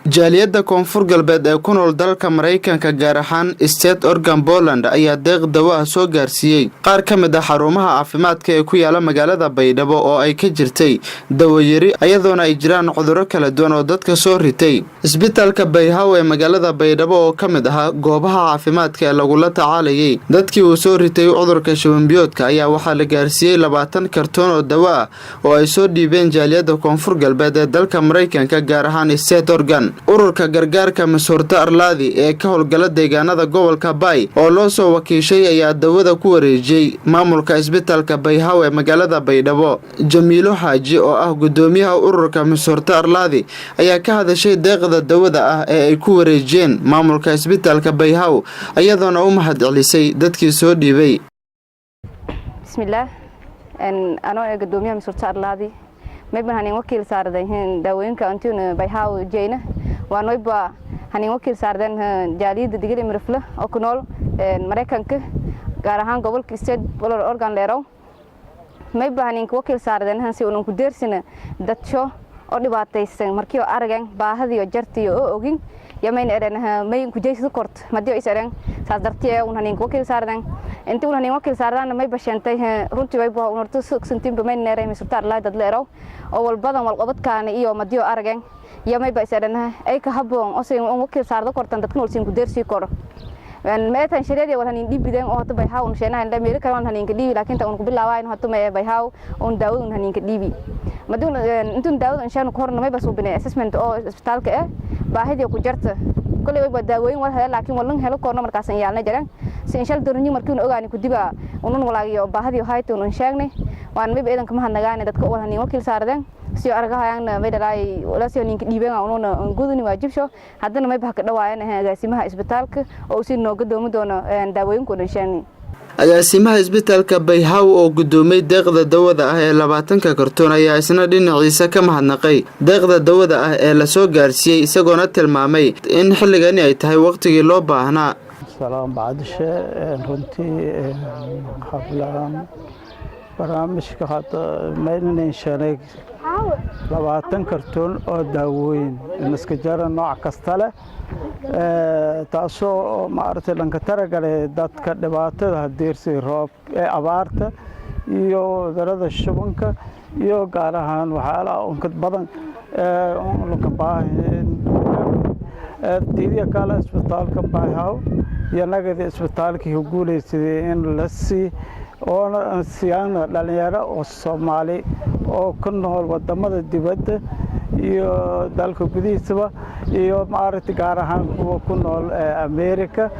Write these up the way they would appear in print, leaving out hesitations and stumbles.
Jaaliyadda Koonfur Galbeed ee ku nool dalka Maraykanka, gaar ahaan State Oregon Portland, ayaa deeq dawo ah soo gaarsiiyey qaar ka mid ah xarumaha caafimaadka ee ku yaala magaalada Baydhabo oo ay ka jirtay dawoyari, iyadoona ay jiraan cudurro kala duwan oo dadka soo ritay. Isbitaalka Bayhaw ee magaalada Baydhabo oo ka mid ahaa goobaha caafimaadka ee lagula tacaalayay dadkii uu soo ritay cudurka shubanbiyoodka ayaa waxaa la gaarsiiyey 20 kartoon oo dawo ah oo ay soo dhiibeen jaaliyadda Koonfur Galbeed ee dalka Maraykanka, gaar ahaan State Oregon. Ururka gargaarka Masurta Arlaadi ee ka howlgala deegaanada gobolka Bay oo loo soo wakiishay ayaa dawada ku wareejiyey maamulka isbitaalka Bayhaw ee magaalada Baydhabo. Jamiilo Xaaji oo ah gudoomiyaha ururka Masurta Arlaadi ayaa ka hadashay deeqda dawada ah ee ay ku wareejiyeen maamulka isbitaalka Bayhaw, iyadoona u mahad celisay dadkii soo dhiibay. Bismillaah, anoo ee gudoomiyaha Masurta Arlaadi, mayban hanin wakiil saarday daawooyinka antiuna Bayhaw jeyna. Waa noyba hanin wakiil saarden jaaliyadda Digil Mirifle oo ku nool Maraykanka, gaar ahaan gobolka State Portland Oregon leerow. Mayba haninka wakiil saarden si unan ku deersina dadsho oo dhibaataysan. Markii oo aragen baahadiyo jartiyo oo ogin yamayna eren may kujeysada kort madiyo is eren, saas dartiye un haninka wakiil saarden. Inti un hanin wakiil saardan may bashantay runtii way un horta santimba may neeray Masurta Arlaadi dad leerow oo walbadan walqabadkaana iyo madiyo aragen iyo mayba is eren ay ka haboon oo sin un wakiil saardo kortan dadkan walsin ku deersii koro. Meetan shareedi wal hanin dhibiden oo hata Bayhaw un sheenahan dha meelo kale hanin ka dhiibi, laakiin ta un ku bilaawayn hata may Bayhaw un daawad un hanin ka dhiibi. Madun intun daawad un sheenu horna may basuubinay assessment oo isbitaalka ah baahidii ku jarta. Kulay way daawooyin wal hela, laakiin walan helo korno markaas yaalna jaran si inshal doorni. Markii un ogaani ku diba unun walaagiyo baahidii hayto un sheegnay. Waan mayba eedan kama hadnagaane dadka wal hanin wakiil saardeen si argahayaan may dhalay walaasio ninka dhiibeen ununa guduni waajibsho. Haddana mayba ka dhawaayan agaasimaha isbitaalka oo si nooga doomi doono daawooyinku dhan sheegnay. Agaasimaha isbitaalka Bayhaw oo gudoomay deeqda dawada ah ee 20-ka kartoon ayaa isna dhinaciisa ka mahadnaqay deeqda dawada ah ee lasoo gaarsiiyey, isagoona tilmaamay in xilligani ay tahay waqtigii loo baahnaa. Salaam bacdishe. Runtii hablaan barnaamijka hadda maynanan sheelay 20 kartoon oo daawooyin iska jara nooc kasta leh, taasoo maaragtay dhanka taragale dadka dhibaatada hadeersay roob ee abaarta iyo cudurada shubanka iyo gaar ahaan waxyaalaha unkad badan lunka baahan. Diidiya kale isbitaalka Bayhaw iyo nagadi isbitaalkii ku guulaysaday in la sii oona siiyaan dhalinyaro oo Soomaali oo ku nool wadamada dibadda iyo dalka gudihiisaba, iyo maaragtay gaar ahaan kuwa ku nool America,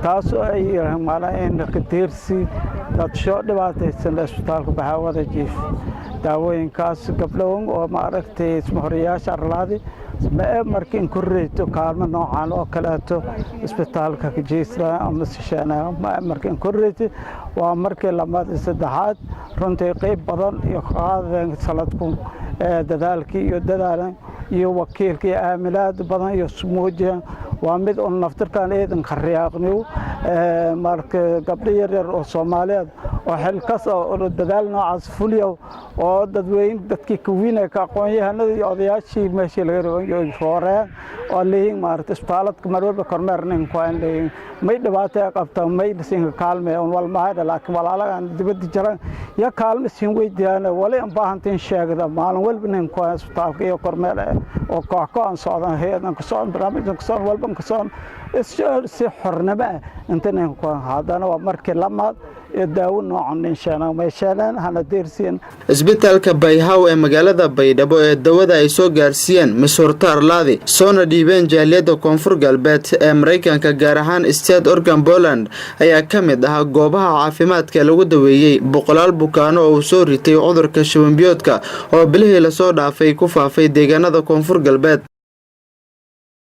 taasoo ay maanaa in kadeersi dadsho dhibaataysan isbitaalka Baxaawada jiif daawooyinkaas. Gabdhowan oo maaragtay ismahorayaasha Arlaadi markii in korreyto kaalmo noocan oo kaleeto isbitaalka kajeysna ama sisheena markii in korreyto, waa markii labaad iyo saddexaad. Runtii qayb badan iyo qaadeen sanadku dadaalkii iyo dadaalan iyo wakiilka iyo aaminaad badan iyo muujiyaan. Waa mid un naftirkan eedan khariyaaqniw marka gabdho yaryar oo Soomaaliyeed oo xilkas oo dadaal noocaas fuliyow oo dadweyne dadkii kawiina ka aqoon-yahanada iyo odayaashii meeshii laga rabay rooreen oo leeyihiin maaragtay isbitaaladka mar walba kormeer nin ku aan leeyihiin may dhibaato ay qabtaan, may sinka kaalme un wal mahayda, laakiin walaalagan dibadda jiran ya kaalme siin weydiiyaan wali aan baahantiin sheegda maalin walba nin ku aan isbitaalka iyo kormeer oo koox koox aan socdan, hay-adan ku socon, barnaamijkan ku socon, walban ku socon si xornimo ah inta nin ku. Haddana waa markii lamaad ee daawo noocan nin sheena may sheeneen hana deersiin. Isbitaalka Bayhaw ee magaalada Baydhabo ee dawada ay soo gaarsiiyeen Masurta Arlaadi soona dhiibeen jaaliyadda Koonfur Galbeed ee Maraykanka, gaar ahaan State Oregon Portland, ayaa ka mid ahaa goobaha caafimaadka lagu daweeyey boqolaal bukaano oo uu soo ritay cudurka shubanbiyoodka oo bilihii lasoo dhaafay ku faafay deegaanada Koonfur Galbeed.